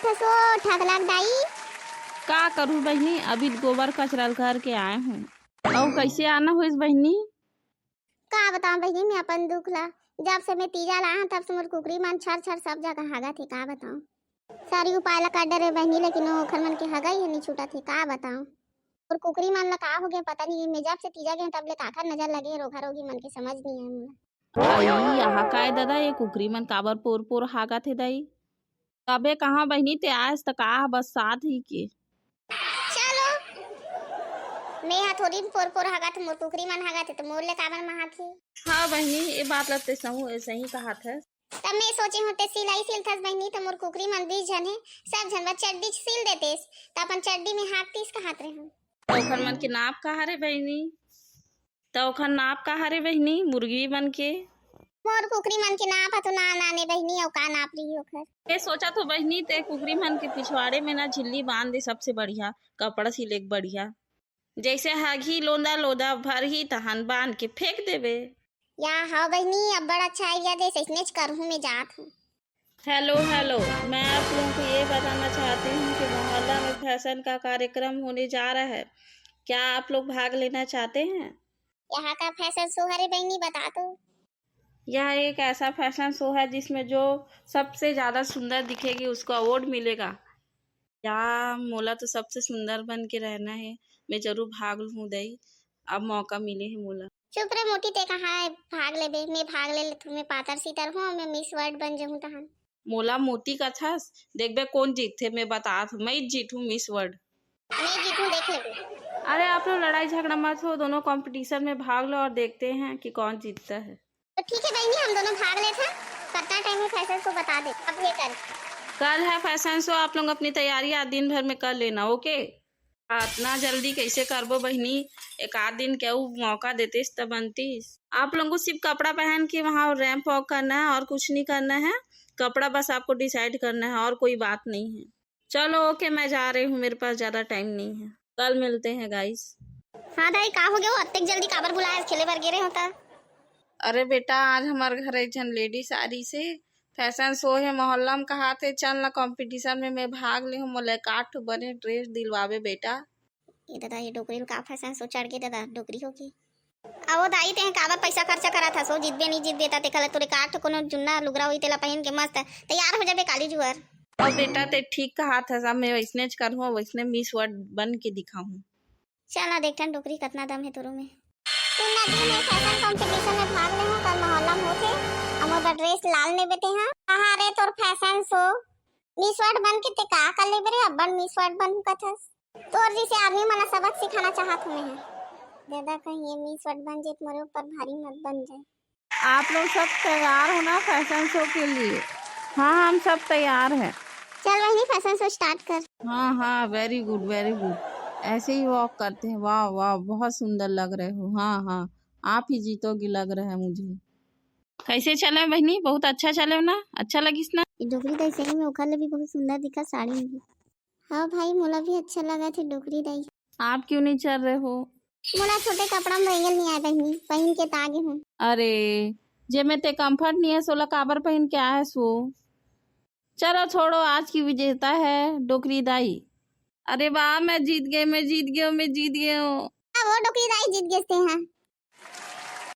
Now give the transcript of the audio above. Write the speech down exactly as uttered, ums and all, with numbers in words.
ठसो ठकलक दाई। का करूँ बहिनी, अभी गोबर कचरा ल करके आए हूँ। अउ कैसे आना होइस बहिनी? का बताऊँ बहिनी, मैं अपन दुख ला। जब से मैं तीजा ला आए हूँ, तब से मोर कुकरी मन छर छर सब जगह हागत हे, का बताऊँ। सारी उपाय ला कर डरे बहिनी, लेकिन ओखर मन के हगई ह नहीं छूटत हे, का बताऊँ। मोर कुकरी मन ला का हो गया पता नहीं, मैं जब से तीजा गए हूँ, तब ले काखर नजर लगे हे रोगा रोगी मन के, समझ नहीं आए मोला। अई, यहाँ काय दादा, ये कुकरी मन काबर पोर पोर हागत हे दाई? तबे कहाँ बहिनी, ते आयस त का बस साथ ही के। चलो, मैं हा थोड़ी पोर पोर हागत, मोर कुकरी मन हागत हे, तो मोर ले काबर महात ही? हाँ बहिनी, ये बात ला ते सहू, सही कहात है। तब मैं सोचे हूँ, ते सिलाई सिलथस बहिनी, तो मोर कुकरी मन बीस झन हे, सब झन बर चड्डी सिल देतेस, त अपन चड्डी में हागतीस कहात रहे हूँ। तो ओखर मन के नाप का हरे बहिनी? त ओखर नाप का हरे बहिनी, मुर्गी मन के? मोर कुकरी मन के नाप ह तो ना नाने बहिनी, अउ का नाप रही ओखर? मैं सोचा तो बहिनी, ते कुकरी मन के पिछवाड़े में ना झिल्ली बांध दे, सबसे बढ़िया कपड़ा सिले के बढ़िया। जैसे हागही लोंदा लोंदा भरही, तहन बांध के फेंक देबे। या हाँ बहिनी, अब्बड़ अच्छा आइडिया देस, अइसनेच करहूँ, मैं जात हूँ। हेलो, हेलो, मैं आप लोगों को ये बताना चाहती हूँ कि मोहल्ला में फैशन का कार्यक्रम होने जा रहा है। क्या आप लोग भाग लेना चाहते हैं? यहाँ का फैशन शो हरे बहिनी, बता तो। यह एक ऐसा फैशन शो है जिसमें जो सबसे ज्यादा सुंदर दिखेगी, उसको अवार्ड मिलेगा। या मोला तो सबसे सुंदर बन के रहना है, मैं जरूर भाग लूँ दई, अब मौका मिले है मोला। चुप रे मोटी, ते कहाँ भाग लेबे, मैं भाग ले लेथूँ, मैं पातर सीतर हूँ, मैं मिस वर्ल्ड बन जाहूँ तहन। मोला मोटी कथस, देखबे कौन जीतथे, मैं बतात हूँ, मैं ही जीतूँ मिस वर्ल्ड। मैं जीतूँ, देख लेबे। अरे आप लोग लड़ाई झगड़ा मत हो, दोनों कंपटीशन में भाग लो और देखते हैं कि कौन जीतता है। तो ठीक है बहिनी, हम दोनों भाग लेथन। कितना टाइम है फैशन शो बता दे, अब ये कर। कल है फैशन शो, आप लोग अपनी तैयारी आज दिन भर में कर लेना, ओके? इतना जल्दी कैसे करबो बहिनी, एक आध दिन के अउ मौका देतेस त बनतीस। आप लोगों को सिर्फ कपड़ा पहन के वहाँ रैंप वॉक करना है और कुछ नहीं करना है, कपड़ा बस आपको डिसाइड करना है और कोई बात नहीं है। चलो ओके, मैं जा रही हूँ, मेरे पास ज्यादा टाइम नहीं है, कल मिलते हैं गाइस। हाँ दाई, का हो गया हो? अतेक जल्दी काबर बुलाए, खेले बर गे रहे हो त? अरे बेटा, आज हमारे घर एक झन लेडीज आ रही से, फैशन शो है मोहल्ला में, कहा थे चल ना कंपटीशन में मैं भाग ले हूँ, मोला एक आठ ठो बने ड्रेस दिलवावे बेटा। ये दादा, ये डोकरी ल का फैशन शो चढ़ के दादा, डोकरी होगी। अवो दाई, तें काबर पैसा खर्चा करत हस? वो जीतबे नहीं जीतबे, ता तेखर ले तोरे का ठो कोनो जुन्ना लुगरा होई, तेला पहिन के मस्त तैयार हो जाबे काली जुअर। अब बेटा, ते ठीक कहात हस, अब मैं वैसने च करहूँ, वैसने मिस वर्ल्ड बन के दिखाहूँ। चल ना, देखथन डोकरी कतना दम है तोरो में। तू नदी में फैशन कंपटीशन में भाग ले हूँ, कल मोहल्ला में होथे, अउ मोर बर ड्रेस लाल ने बेटे हाँ। कहाँ रे तोर फैशन शो? मिस वर्ल्ड बन के ते का कर लेबे रे? अब्बड़ मिस वर्ल्ड बनहूँ कथस। तोर जैसे आदमी मन ला सबक सिखाना चाहत हूँ मैं ह। दादा, कहीं ये मिस वर्ल्ड बन जाए त मोरे ऊपर भारी मत बन जाए। आप लोग सब तैयार हो ना फैशन शो के लिए? हाँ, हम सब तैयार हैं। चल बहिनी, फैशन शो स्टार्ट कर। हाँ हाँ, वेरी गुड, वेरी गुड। ऐसे ही वॉक करते हैं। वाह वाह, बहुत सुंदर लग रहे हो। हाँ हाँ, आप ही जीतोगी लग रहा है मुझे। कैसे चले बहिनी? बहुत अच्छा चले ना? अच्छा लगिस ना? ये डोकरी दाई सही में ओखर ले भी बहुत सुंदर दिखत साड़ी में। हाँ भाई, मोला भी अच्छा लगा थे डोकरी दाई। आप क्यों नहीं चल रहे हो? मोला छोटे कपड़ा में रेंगल नहीं आए बहिनी, पहिन के त आगे हूँ। अरे, जे में ते कंफर्ट नहीं है, सोला काबर पहिन के आए सो? चलो छोड़ो, आज की विजेता है डोकरी दाई। अरे वाह, मैं जीत गई, मैं जीत गई हूँ, मैं जीत गई हूँ। अब वो डोकरी दाई जीत गए थे हैं।